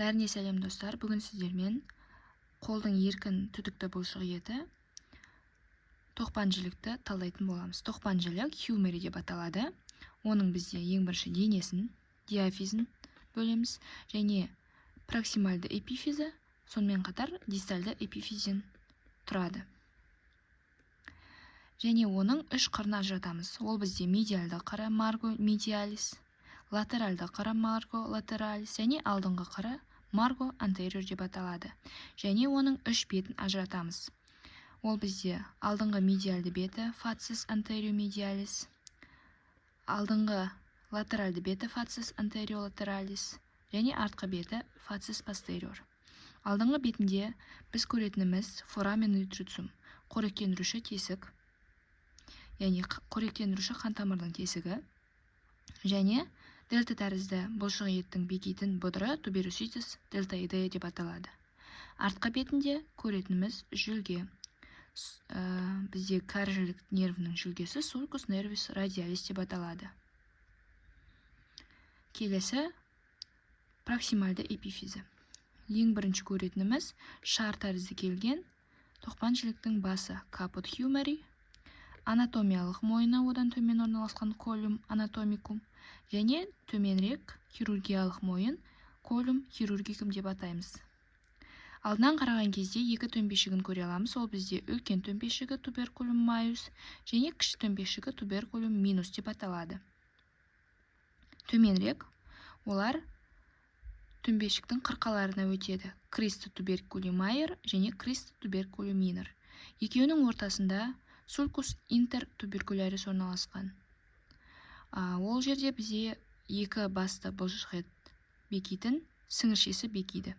Бәріне сәлем, достар! Бүгін сіздермен қолдың еркін түтікті бұлшық еті, тоқпан жілікті талдайтын боламыз. Тоқпан жілік humeri деп аталады. Оның бізде ең бірінші денесін, диафизін бөлеміз және проксимальды эпифизі, сонымен қатар дистальды эпифизден тұрады. Және оның үш қырын ажыратамыз. Ол бізде медиалды қыры, марго медиалис, латеральды қыры, марго латералис, және алдыңғы қыры, марго антериор деп аталады. Және оның үш бетін ажыратамыз. Ол бізде алдыңғы медиалды беті, facies anterior-medialis, алдыңғы латеральды беті, facies anterior-lateralis, және артқы беті, facies posterior. Алдыңғы бетінде біз көретініміз foramen nutritium, қоректендіруші тесік, яғни қоректендіруші қан тамырдың тесігі, және дельта тәрізді бұлшық еттің бекитін бұдыры, tuberositas deltoidea деп аталады. Артқы бетінде көретініміз жүлге. Бізде кәрі жілік нервінің жүлгесі, sulcus nervus radialis деп аталады. Келесі проксимальды эпифизі. Ең бірінші көретініміз шар тәрізді келген тоқпан жіліктің басы, caput humeri, анатомиялық мойны, одан төмен орналасқан collum anatomicum және төменірек хирургиялық мойын, collum chirurgicum деп атаймыз. Алдынан қараған кезде екі төмпешігін көре аламыз. Ол бізде үлкен төмпешігі, tuberculum majus, және кіші төмпешігі, tuberculum minus деп аталады. Төменірек олар төмпешіктің қырқаларына өтеді: crista tuberculi major және crista tuberculi minor. Екеуінің ортасында sulcus intertubercularis орналасқан. Ол жерде бізде екі басты бұлшықет бекитін сіңіршесі бекиді.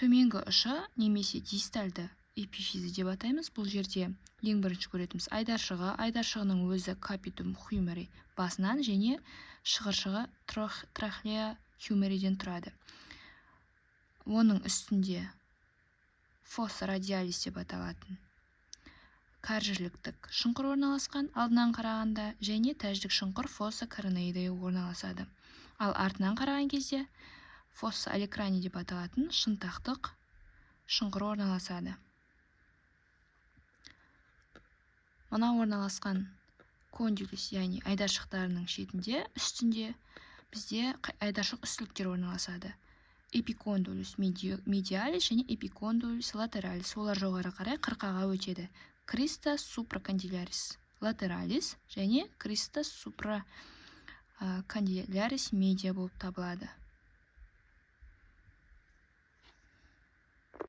Төменгі ұшы немесе дистальды эпифизі деп атаймыз. Бұл жерде ең бірінші көретініміз айдаршығы. Айдаршығының өзі capitum humeri басынан және шығыршығы, trochlea humerиден тұрады. Оның үстінде fossa radialis деп аталатын кәрі шұңқыр орналасқан алдынан қарағанда және тәждік шұңқыр, fossa coronoidea, орналасады. Ал артынан қараған кезде fossa olecrani деп аталатын шынтақтық шұңқыр орналасады. Мына орналасқан condylus, яғни айдаршықтарының шетінде, үстінде бізде айдаршық үстіліктер орналасады: epicondylus medialis және epicondylus lateralis. Олар жоғары қарай қырқаға өтеді: crista supracondylaris lateralis және crista supracondylaris media болып табылады.